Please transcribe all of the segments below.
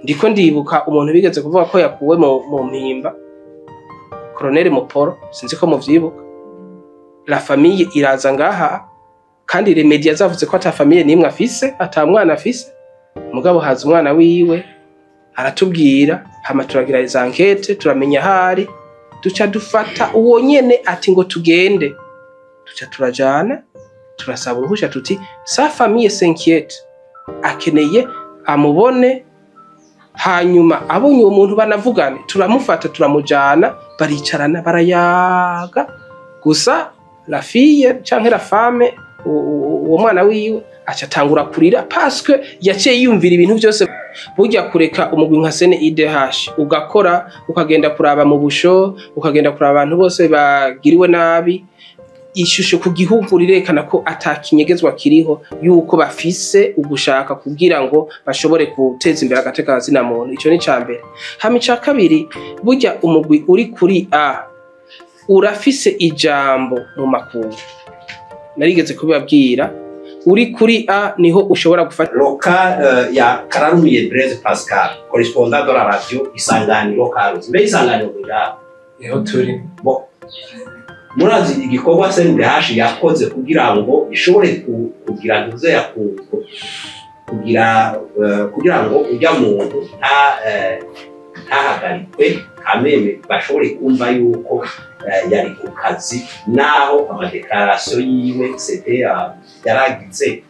Ndiko ndibuka umuntu bigeze kuvuga ko yakuwe mu Mpimba, Colonel Muporo, sinzi ko muvyibuka. La famille iraza ngaha, kandi les médias zavuze ko ata famille nimwe afise, ata mwana afise. Mugabo haza umwana wiwe aratubwira, hama turagira izo enquête, turamenya ahari, duca dufata uwo nyene ati ngo tugende, duca turajana, turasaba uruhusha tuti sa famille s'inquiète, akeneye amubone, hanyuma abonye uwo muntu banavugane. Turamufata turamujana, baricarana barayaga. Gusa la fille canke la femme, uwo mwana wiwe aca atangura kurira parce que yaciye yiyumvira ibintu byose. Burya kureka umugwi nka CNIDH ugakora, ukagenda kuraba mu busho, ukagenda kuraba abantu bose bagiriwe nabi, ishusho ku gihugu rirekana ko atakinyegezwa kiriho, yuko bafise ugushaka kugira ngo bashobore guteza imbere agateka kazina muntu. Ico ni cambere. Hama ica kabiri, burya umugwi uri kuri A urafise ijambo mu makungu, narigeze kubibabwira. Uri kuri A niho ushobora gufata. Le cas ya Kararumiye Blaise Pascal, correspondant de la radio Isanganiro Karusi. Mbe Isanganiro kuja Niho turi. Bo murazi igikorwa CNDH yakoze kugira ngo ishobore kugira ntuze kugira kugira ngo ujya muntu ntahagarikwe, kameme bashobore kumva yuko yari ku kazi, naho ama déclarations yiwe c'était yaragize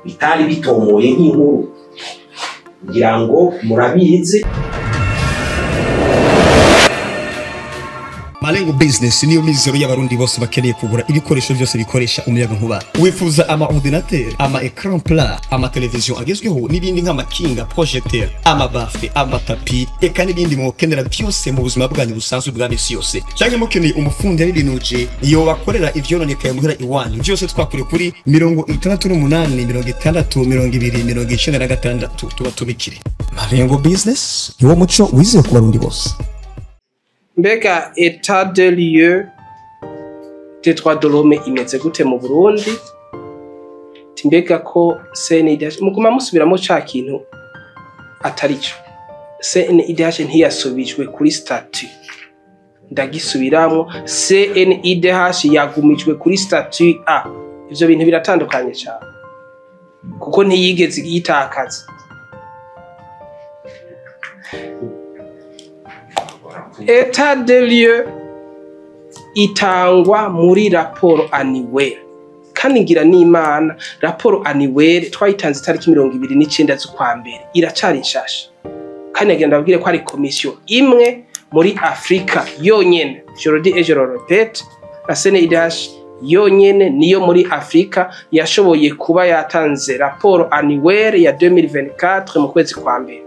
bitari bitomoye nk'inkuru, ngira ngo murabizi. Malengo Business niyo mizero y'abarundi bose bakeneye kugura ibikoresho byose bikoresha umuyaga nkuba. Wifuza ama ordinateur, ama écran plat, ama television agezweho n'ibindi nk'amakinga, projecteur, ama baffle, ama tapis, eka n'ibindi mukenera byose mu buzima bwanyu busanzwe bwa misi yose. Cyangwa mukeneye umufundi yabibinuje iyo bakorera ivyononekaye muhira iwanyu. Byose twakure kuri 68 60 20 96 tuba tubikire. Malengo Business niwo muco wizewe ku barundi bose. Mbega état de lieu des droits de l'homme imeze gute mu Burundi? Mbega ko CNIDH muguma musubiramo ca kintu atari cyo? CNIDH ntiyasubijwe kuri statut, ndagisubiramo, CNIDH yagumijwe kuri statut A. Ivyo bintu biratandukanye cyane kuko ntiyigeze yitakaza. État de lieu itangwa muri rapport annuel, kandi ngira n'Imana rapport annuel twayitanze itariki 29 z'ukwa mbere, iracari nshasha. Kandi nagira ndababwire ko ari komisiyo imwe muri Afrika yonyene, je le dis et je le répète, la CNIDH yonyene niyo muri Afrika yashoboye kuba yatanze rapport annuel ya 2024 mu kwezi kwa mbere.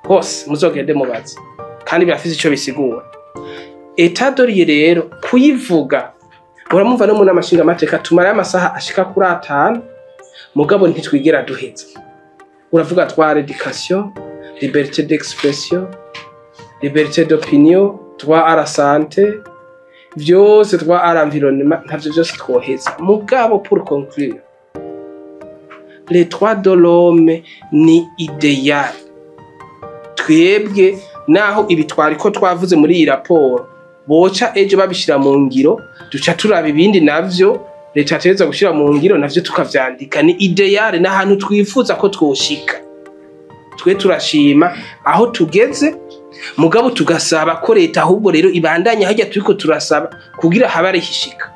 Hose muzogende mubaze, kandi birafise ico bisigura. État de lieu rero kuyivuga, uramumva no mu nama nshingamateka tumara amasaha ashika kuri 5, mugabo ntitwigera duheza. Uravuga droit à l'éducation, liberté d'expression, liberté d'opinion, droit à la santé, vyose, droit à l'environnement, ntavyo vyose twoheza. Mugabo pour conclure, les droits de l'homme ni idéal. Twebwe naho ibi twariko twavuze muri iyi raporo boca ejo babishira mu ngiro, duca turaba ibindi navyo leta yategerezwa gushira mu ngiro, navyo tukavyandika. Ni idéal, n'ahantu twifuza ko twoshika. Twe turashima aho tugeze, mugabo tugasaba ko leta ahubwo rero ibandanya hajya turiko turasaba kugira habe arihishika,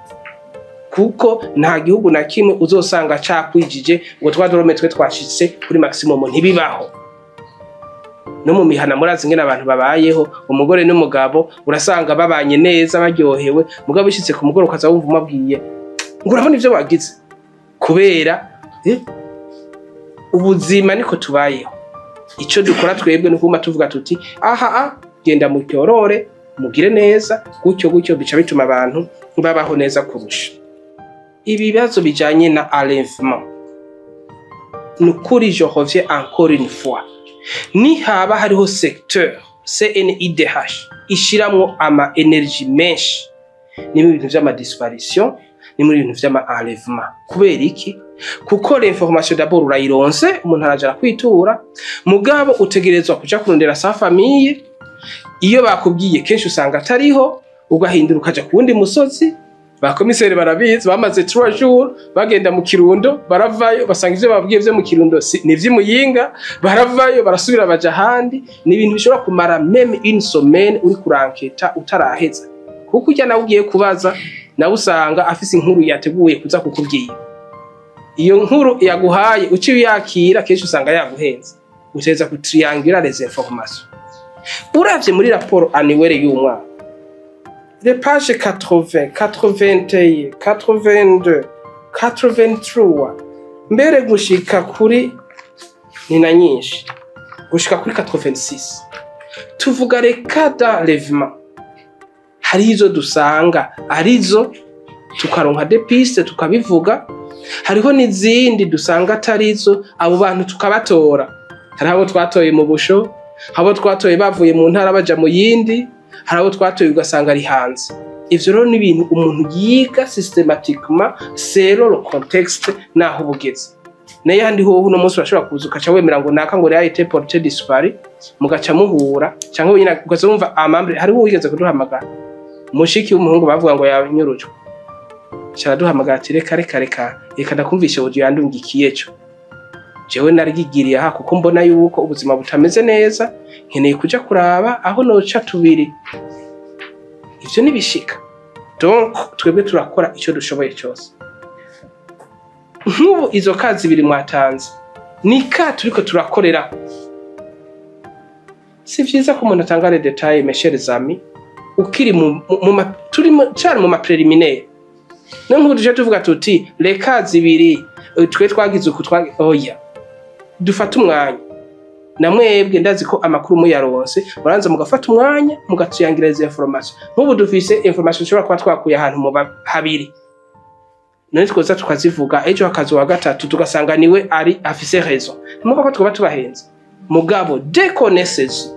kuko nta gihugu na kimwe uzosanga cakwijije ngo droits de l'homme twe twashitse kuri maximum, ntibibaho. No mu mihana murazi ingene abantu babayeho, umugore n'umugabo urasanga babanye neza baryohewe, mugabo bishitse ku mugoroba ukaza wumva umabwiye ngo urabona ivyo wagize, kubera ubuzima niko tubayeho. Ico dukora twebwe ni ukuguma tuvuga tuti aha a genda mutyorore mugire neza gutyo gutyo, bica bituma abantu babaho neza kurusha. Ibibazo bijanye na enlèvement, ni ukuri, je reviens encore une fois, nihaba hariho secteur CNIDH ishiramwo ama énergie menshi ni ibintu vy'ama disparition. Ni muri ibintu vy'ama enlèvement. Kubera iki? Kuko l'information d'abord urayironse, umuntu araja kwitura, mugabo utegerezwa kuja kurondera sa famille. Iyo bakubwiye, kenshi usanga atariho, ugahindura ukaja ku wundi musozi. Ba komiseri barabizi, bamaze 3 jours bagenda mu Kirundo, baravayo basanga ivyo babwiye vyo mu Kirundo ni ivy'Imuyinga, baravayo barasubira baja ahandi. Ni ibintu bishobora kumara même une semaine uri kuranketa utaraheza, kuko ujya nawe ugiye kubaza nawe usanga afise inkuru yateguye kuza kukubwira. Iyo nkuru yaguhaye uci uyakira, kenshi usanga yaguhenze. Uteza kutrianguler les informations. Uravye muri rapport annuelle y'umwaka, les pages 80, 81, 82, 83, mbere gushika kuri ni na nyinshi, gushika kuri 86, tuvuga les cas d'enlèvement. Hari izo dusanga arizo, tukaronka des pistes tukabivuga. Hariho n'izindi dusanga atarizo, abo bantu tukabatora. Hari abo twatoye mu busho, abo twatoye bavuye mu ntara baja mu yindi, hari abo twatoye ugasanga ari hanze. Ivyo rero ni ibintu umuntu yiga systématiquement selon le contexte naho bugeze. Nayo handi hoho, uno munsi urashobora kuza ukaca wemera ngo naka ngo a été porté disparu, mugaca muhura canke wenyine ugaca wumva amambre. Hariho uwigeze kuduhamagara, mushiki w'umuhungu bavuga ngo yanyurujwe, caraduhamagara ati: "Reka, reka, reka, reka ndakumvishe audio yandungikiye co. Jewe narigigiriye aha kuko mbona yuko ubuzima butameze neza, nkeneye kuja kuraba aho noca tubiri." Ivyo nibishika. Donc twebwe turakora ico dushoboye cyose. Nk'ubu izo cas zibiri mwatanze ni cas turiko turakorera. Si vyiza ko umuntu atanga les détails, mes chers amis, ukiri mu turi cari mu ma préliminaire. No nk'ubu tuje tuvuga tuti les cas zibiri, twe twagize uku, oya, dufate umwanya. Na mwebwe ndazi ko amakuru muyaronse muranza mugafata umwanya mugatuyangira izo information. Nk'ubu dufise information dushobora kuba twakuye ahantu mu habiri, none twoza tukazivuga, ejo hakaza uwa gatatu tugasanga niwe ari afise raison, ntimuvuga ko twaba tubahenze. Mugabo dès qu'on est saisi,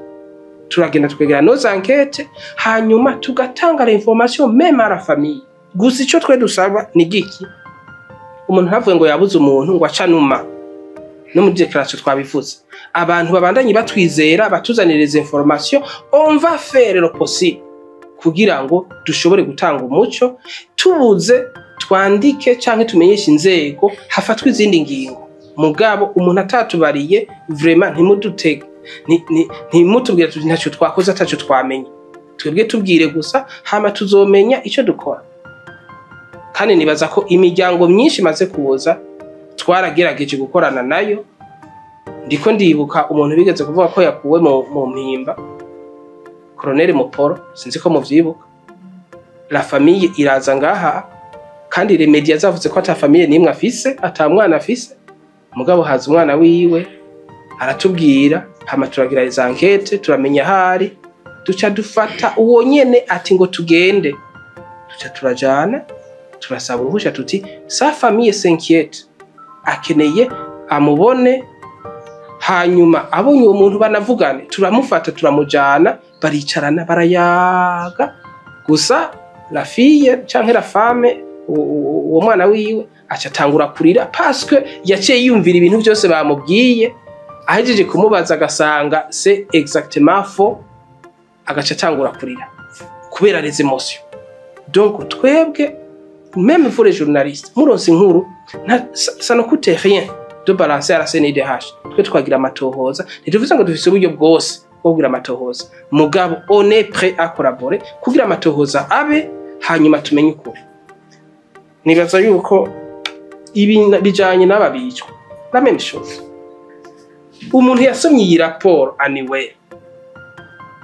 turagenda tukegera nos enquêtes, hanyuma tugatanga l'information même à la famille. Gusa ico twe dusaba ni giki? Umuntu ntavuge ngo yabuze umuntu ngo acanuma. No muri déclaration twabivuze, abantu babandanye batwizera, batuzanira les informations, on va faire le possible kugira ngo dushobore gutanga umuco. Tubuze twandike canke tumenyeshe inzego, hafatwe izindi ngingo. Mugabo umuntu atatubariye, vraiment ntimudutege, ntimutubwire tuti ntacyo twakoze ataco twamenye. Twebwe tubwire gusa, hama tuzomenya ico dukora. Kandi nibaza ko imiryango myinshi imaze kuza twaragerageje gukorana nayo. Ndiko ndibuka umuntu bigeze kuvuga ko yakuwe mu Mpimba, Colonel Muporo, sinzi ko muvyibuka. La famille iraza ngaha, kandi les médias zavuze ko ata famille nimwe afise, ata mwana afise. Mugabo haza umwana wiwe aratubwira, hama turagira les enquêtes, turamenya ahari, duca dufata uwo nyene ati ngo tugende. Duca turajana, turasaba uruhusha tuti sa famille s'inquiète, akeneye amubone, hanyuma abonye uwo muntu banavugane. Turamufata turamujana, baricarana barayaga. Gusa la fille canke la femme, uwo mwana wiwe aca atangura kurira parce que yaciye yiyumvira ibintu byose bamubwiye. Ahejeje kumubaza agasanga c'est exactement faux, agaca atangura kurira kubera les émotions. Donc twebwe, même vous les journalistes, muronse inkuru, ça ne coûte rien de balancer à la CNIDH. Twe twagira amatohoza. Ntituvuze ngo dufise uburyo bwose bwo kugira amatohoza, mugabo on est prêt à collaborer kugira amatohoza abe, hanyuma tumenye ukuri. Nibaza yuko ibi bijanye n'aba bicwa, la même chose. Umuntu yasomye iyi rapport annuelle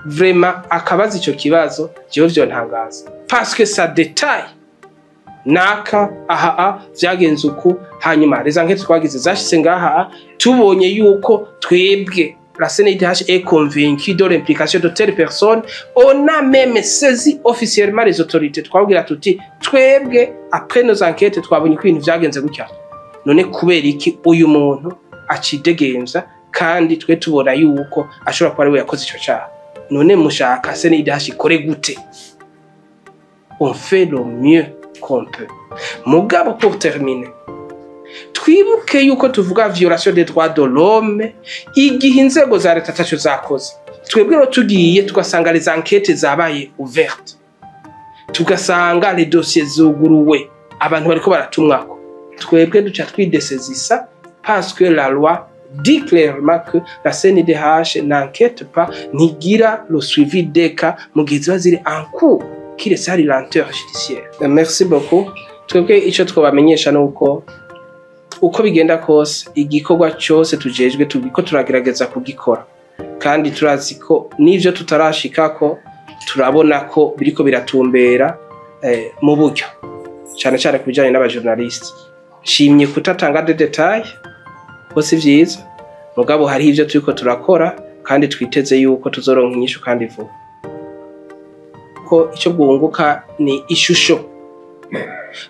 vraiment akabaza ico kibazo, jewe vyontangaza, parce que ça détaille naka aha a vyagenze uku. Hanyuma les enquêtes twagize zashitse ngaha, tubonye yuko twebwe la CNIDH est convaincue de l'implication de telle personne, on a même saisi officiellement les autorités. Twabwira tuti twebwe après nos enquêtes twabonye ko ibintu vyagenze gutya, none kubera iki uyu muntu acidegemvya kandi twe tubona yuko ashobora kuba ari we yakoze ico caha? None mushaka CNIDH ikore gute? On fait le mieux. qu'on peut. Mugabo, pour terminer, twibuke yuko tuvuga violation des droits de l'homme igihe inzego za leta ataco zakoze. Twebwe rero tugiye tugasanga les enquêtes zabaye ouvertes, tugasanga les dossiers zuguruwe, abantu bariko baratumwako, twebwe duca twidesezisa, parce que la loi dit clairement que la CNDH n'enquête pas, ntigira le suivi des cas mu gihe ziba ziri en cours, kiretse hari lenteur judiciaire. Merci beaucoup. Twebwe ico twobamenyesha nuko uko bigenda kose, igikorwa cyose tujejwe turiko turagerageza kugikora, kandi turazi ko n'ivyo tutarashikako turabona ko biriko biratumbera mu buryo, cyane cyane ku bijanye n'abajournaliste. Nshimye kutatanga des détails ko si vyiza, mugabo hariho ivyo turiko turakora kandi twiteze yuko tuzoronka inyishu kandi vuba. Ko icyo bwunguka ni ishusho.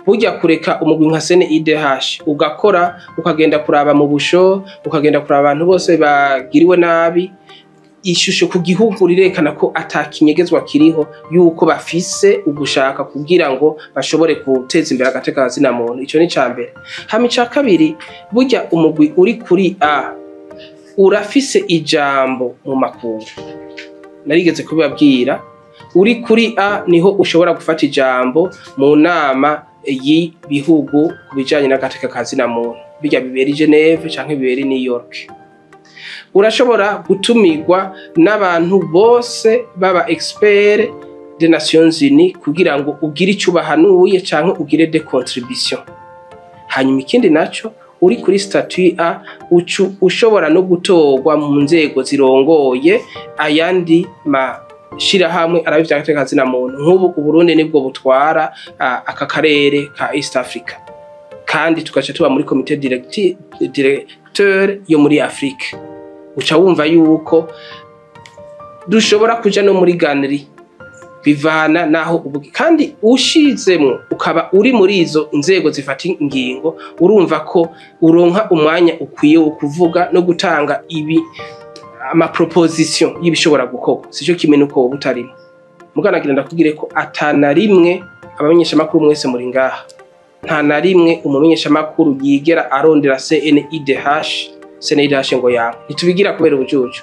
Burya kureka umugwi nka CNIDH ugakora, ukagenda kuraba mu busho, ukagenda kuraba abantu bose bagiriwe nabi, ishusho ku gihugu rirekana ko atakinyegezwa kiriho, yuko bafise ugushaka kugira ngo bashobore guteza imbere agateka kazina muntu. Ico ni ca mbere. Hama ica kabiri, burya umugwi uri kuri A urafise ijambo mu makungu. Narigeze kubibabwira, uri kuri A niho ushobora gufata ijambo mu nama y'ibihugu ku bijanye n'agateka kazina muntu, bijya bibera i Geneve canke bibera i New York. Urashobora gutumirwa n'abantu bose baba expert des Nations Unies kugira ngo ugire ico ubahanuye canke ugire des contributions. Hanyuma ikindi naco, uri kuri statut A ucu ushobora no gutorwa mu nzego zirongoye ayandi mashirahamwe araba ivy'agateka kazina muntu. Nk'ubu Uburundi nibwo butwara aka karere ka East Africa, kandi tugaca tuba muri comité directeur yo muri Afrique. Uca wumva yuko dushobora kuja no muri ganeri bivana naho ubugi, kandi ushizemwo ukaba uri muri izo inzego zifata ingingo, urumva ko uronka umwanya ukwiye wo kuvuga no gutanga ibi amaproposition y'ibishobora gukorwa. Sico kimwe nuko woba utarimo. Muganagira ndakubwire ko atana rimwe, abamenyeshamakuru mwese muri ngaha, nta na rimwe umumenyeshamakuru yigera arondera CNIDH, CNIDH ngo yawe. Ntitubigira kubera ubujuju.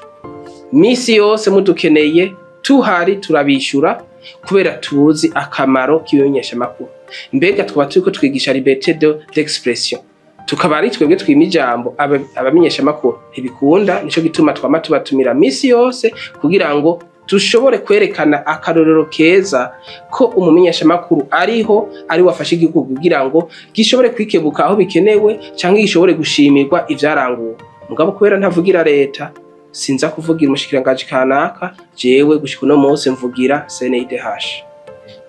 Misi yose mudukeneye tuhari, turabishura, kubera tuzi akamaro k'ibimenyeshamakuru. Mbega twaba turiko twigisha liberté d'expression, tukaba ari twebwe twima ijambo abamenyeshamakuru? Ntibikunda. Nico gituma twama tubatumira misi yose kugira ngo dushobore kwerekana akarorero keza ko umumenyeshamakuru ariho ari wafashe igihugu kugira ngo gishobore kwikebuka aho bikenewe, canke gishobore gushimirwa ivyaranguwe. Mugabo kubera ntavugira leta, sinza kuvugira umushikiranganji kanaka. Jewe gushika uno munsi mvugira CNIDH.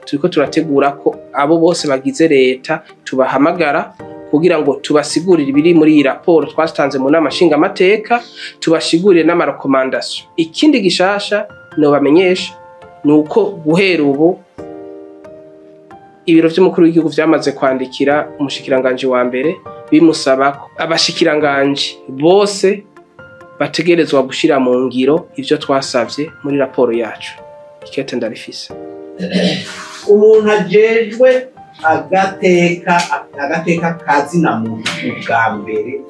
Turiko turategura ko abo bose bagize leta tubahamagara kugira ngo tubasigurire ibiri muri iyi raporo twatanze mu nama nshingamateka, tubasigurire n'amarecommandations. Ikindi gishasha nobamenyesha ni uko guhera ubu ibiro vy'umukuru w'igihugu vyamaze kwandikira umushikiranganji wa mbere, bimusaba ko abashikiranganji bose bategerezwa gushira mu ngiro ivyo twasavye muri raporo yacu. Ikete ndarifise. Umuntu ajejwe agateka kazina muntu ubwa mbere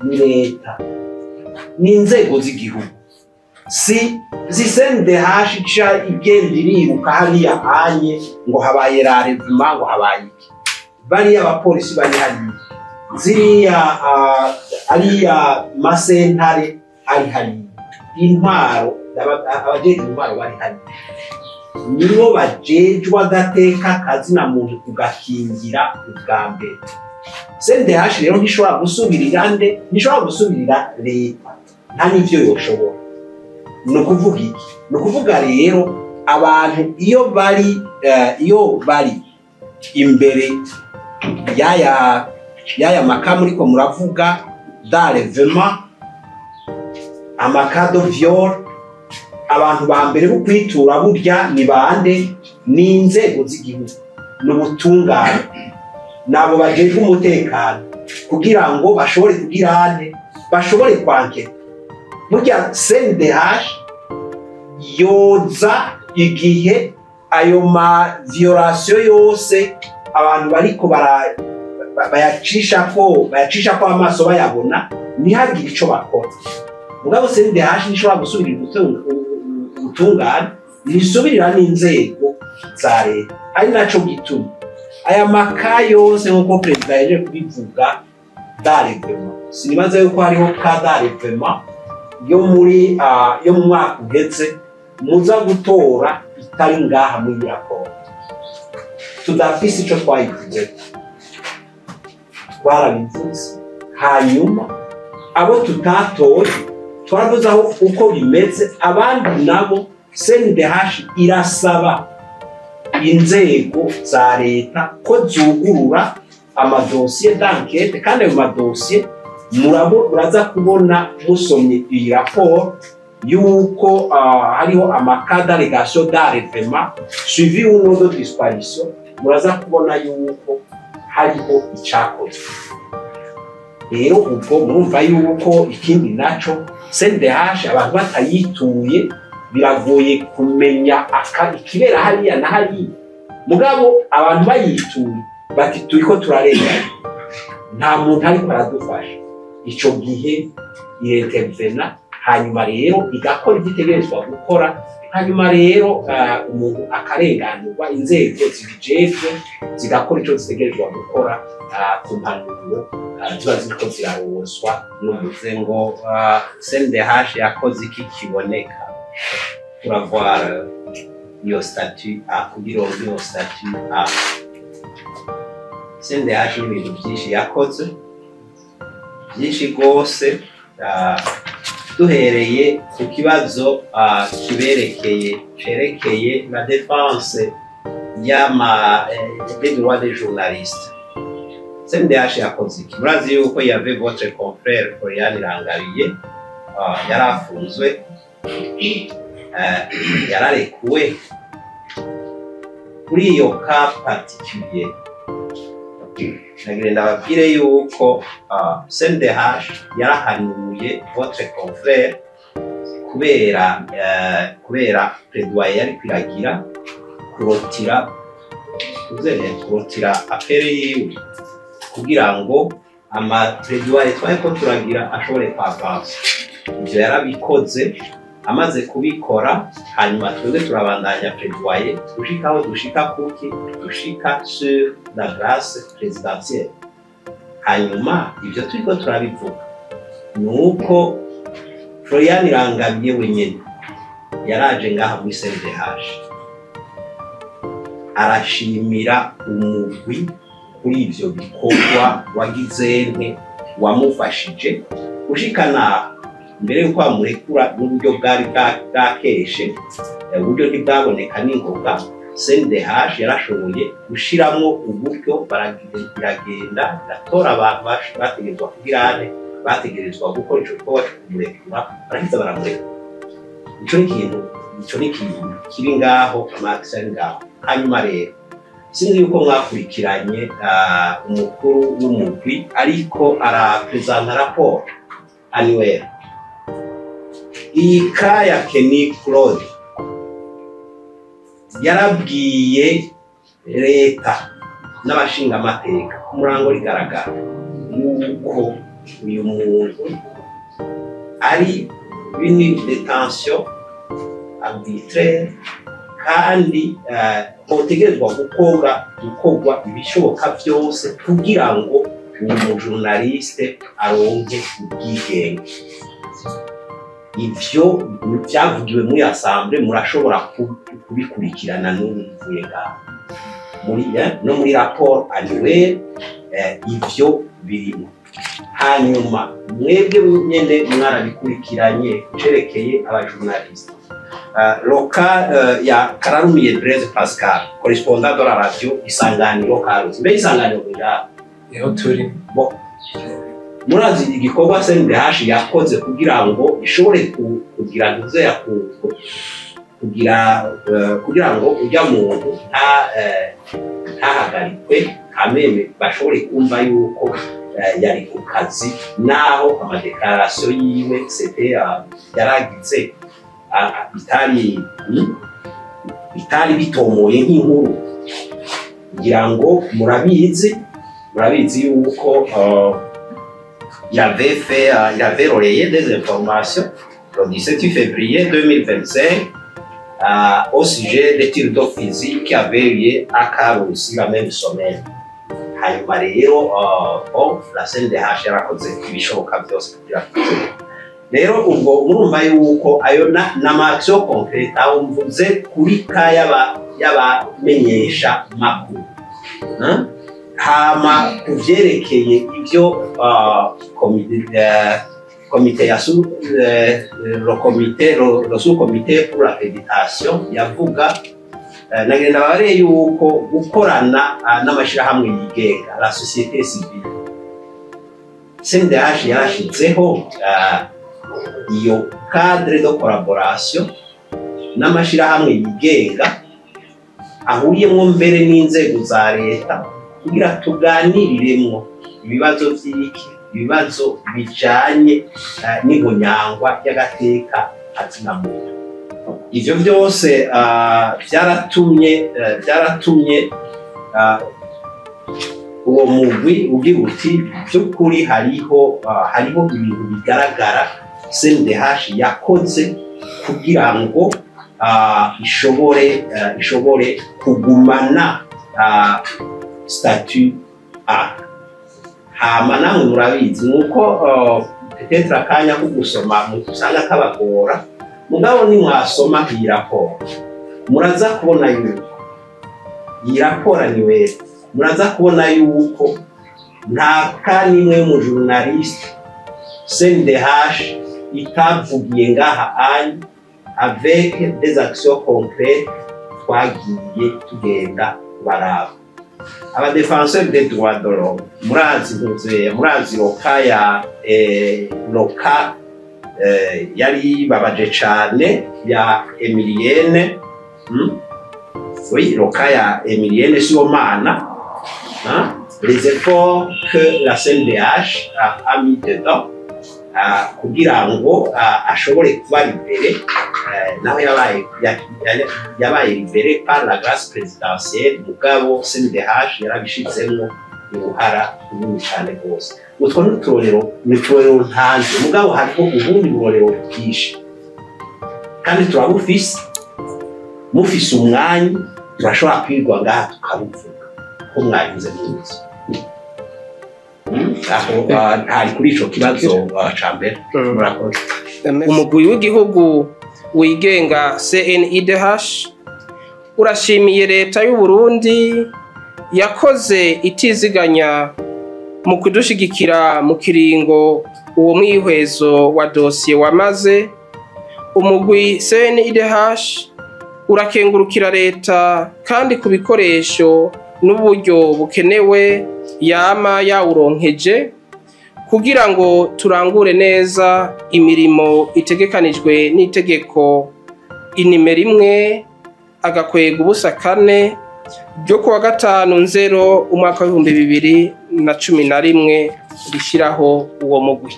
ni leta, ni inzego z'igihugu, si CNDH ica igenda iriruka hariya hanye ngo habaye enlèvement, ngo habaye iki. Bariya abapolisi bari hariya, ziriya ariya masentare ari hariya, intwaro, abajejwe intwaro bari hariya, nibo bajejwe agateka kazina muntu kugakingira ubwa mbere. CNDH rero ntishobora gusubirira nde? Ntishobora gusubirira leta, nta n'ivyo yoshobora. Ni ukuvuga iki? Ni ukuvuga rero abantu iyo bari imbere y'aya macas muriko muravuga d'enlèvement, amacas de viol, abantu ba mbere bo kwitura burya ni bande? Ni inzego z'igihugu, ni ubutungane, nabo bajejwe umutekano, kugira ngo bashobore kugira ane, bashobore kwanketa. Burya CNDH yoza igihe Ayo ma violation yose abantu bariko bayacishako amaso, bayabona, ntihagire ico bakora. Mugabo CNDH ntishobora gusubirira ubutungane, ntisubirira n'inzego za leta. Ari naco gituma aya ma cas yose, nk'uko perezida yaje kubivuga, d'enlèvement, sinibaza yuko hariho cas d'enlèvement yo mu mwaka uheze muza gutora itari ngaha muri iyi raporo tudafise ico twayivuze. Twarabivuze, hanyuma abo tutatoye twaravuze aho uko bimeze. Abandi nabo CNDH irasaba inzego za leta ko zugurura amadosiye d'enquête, kandi ayo madosiye murabo muraza kubona musomye iyi raporo yuko hariho ama cas d'allégation d'enlèvement suivi ou non de disparition. Muraza kubona yuko hariho icakozwe. Rero ubwo murumva yuko ikindi naco, CNDH abantu batayituye biragoye kumenya ikibera hariya na hariya. Mugabo abantu bayituye bati: "Turiko turarengana, nta muntu ariko aradufasha", ico gihe irintervena, hanyuma rero igakora ibyo itegerezwa gukora, hanyuma rero umuntu akarenganurwa, inzego zibijejwe zigakora ico zitegerezwa gukora ku mpanuro ziba ziriko ziraronswa. N'umuze ngo CNDH yakoze iki kiboneka pour avoir iyo statut A, kugira ngo iyo statut A. CNDH n'ibintu byinshi yakoze, byinshi rwose. Duhereye ku kibazo kiberekeye, cerekeye la défense y'ama des droits des journalistes, CNDH yakoze iki? Murazi yuko y avait votre confrère Florian Irangabiye, yari afunzwe, yararekuwe. Kuri iyo cas particulier, nagira ndababwire yuko CNDH yarahanuye votre confrère kubera plaidoyer yari kwiragira kurotira uzene kurotira affaire yiwe, kugira ngo ama plaidoyer twariko turagira ashobore kwavansa. Ivyo yarabikoze. Amaze kubikora, hanyuma twebwe turabandanya plaidoyer gushika aho dushika, kuki dushika sur la grâce présidentielle. Hanyuma ivyo turiko turabivuga ni uko Florian Irangabiye wenyene yaraje ngaha muri CNDH arashimira umugwi kuri ivyo bikorwa wagize nte wamufashije gushikana mbere yuko bamurekura. N'uburyo bwari bwakeshe, uburyo ntibwaboneka n'ingoga, CNDH yarashoboye gushiramwo uburyo, iragenda iratora abantu bategerezwa kugira ane, bategerezwa gukora ico gikorwa co kumurekura, baraheza baramurekura. Ico ni ikintu kiri ngaho, amakisi ari ngaho. Hanyuma rero sinzi yuko mwakurikiranye umukuru w'umugwi ariko arapresenta rapport annuelle. Iyi cas ya Kenny Claude, yarabwiye leta n'abashingamateka ku murango rigaragara yuko uyu muntu ari une détention arbitraire, kandi hotegerezwa gukorwa ibishoboka byose kugira ngo uwo mujournaliste aronke ubwigenge. Ivyo byavugiwe muri assemblée, murashobora kubikurikirana n'ubu mvuye ngaho muri no muri rapport annuelle ivyo birimo. Hanyuma mwebwe nyene mwarabikurikiranye cerekeye abajournaliste, le cas ya Kararumiye Blaise Pascal, correspondant de la radio Isanganiro Karusi. Mbe Isanganiro kuja? Niho turi. Bo murazi igikorwa CNDH yakoze kugira ngo ishobore kugira ntuzeya kugira kugira ngo ujya muntu ntahagarikwe, kameme bashobore kumva yuko yari ku kazi, naho amadéclaration yiwe c'était yaragize bitari. Bitari bitomoye nk'inkuru. Ngira ngo murabizi yuko il avait relayé des informations le 17 février 2025 au sujet des tirs de fusil qui avaient lieu à Karusi la même semaine. Hanyuma rero bon, la CNDH yarakoze ibishoboka byose kugira ngo, rero ubwo murumva yuko ayo n'ama actions concrètes aho mvuze kuri ka y'abamenyesha makuru. Hein? Hama ku vyerekeye ivyo comité ya sous le comité le sous-comité pour l'accréditation yavuga, nagenda bare yuko gukorana n'amashirahamwe yigenga, la société civile, CNDH yarashizeho iyo cadre de collaboration n'amashirahamwe yigenga ahuriyemwo mbere n'inzego za leta, kugira tuganiriremwo ibibazo vy'iki, ibibazo bijanye n'ihonyangwa ry'agateka kazina muntu. Ivyo vyose byaratumye uwo mugwi ugira uti by'ukuri hariho ibintu bigaragara CNDH yakoze kugira ngo ishobore kugumana statut A. Hama namwe murabizi nuko peut-être akanya ko gusoma usanga kabagora, mugabo nimwasoma iyi raporo muraza kubona yuko iyi raporo niwe muraza kubona yuko nta ka nimwe y'umujournaliste CNDH itavugiye ngaha anyi avec des actions concrètes twagiye tugenda kubaraba. Abadéfenseurs des droits de l'homme, murazi ntuze, murazi le cas ya le cas yari babaje cane ya Emilienne, Oui, le cas ya Emilienne Sibomana, hein? Les efforts que la CNDH a mis dedans kugira ngo ashobore kuba libéré, naho yabaye libéré par la grâce présidentielle, mugabo CNDH yarabishizemwo uruhara runini cyane rwose. Utwo ni uturorero, ni uturorero ntanze, mugabo hariho ubundi burorero bwinshi kandi turabufise. Mufise umwanya turashobora kwirwa ngaha tukabuvuga ko mwabize muzi. Aho ntari kuri ico kibazo ca mbere. Murakoze. Umugwi w'igihugu wigenga CNIDH urashimiye leta y'u Burundi yakoze itiziganya mu kudushigikira mu kiringo uwo mwihwezo wa dosiye wamaze. Umugwi CNIDH urakengurukira leta kandi ku bikoresho n'uburyo bukenewe yama yawuronkeje kugira ngo turangure neza imirimo itegekanijwe n'itegeko inimero 1-04 ryo kuwa 5 Nzero umwaka w'2011 rishyiraho uwo mugwi.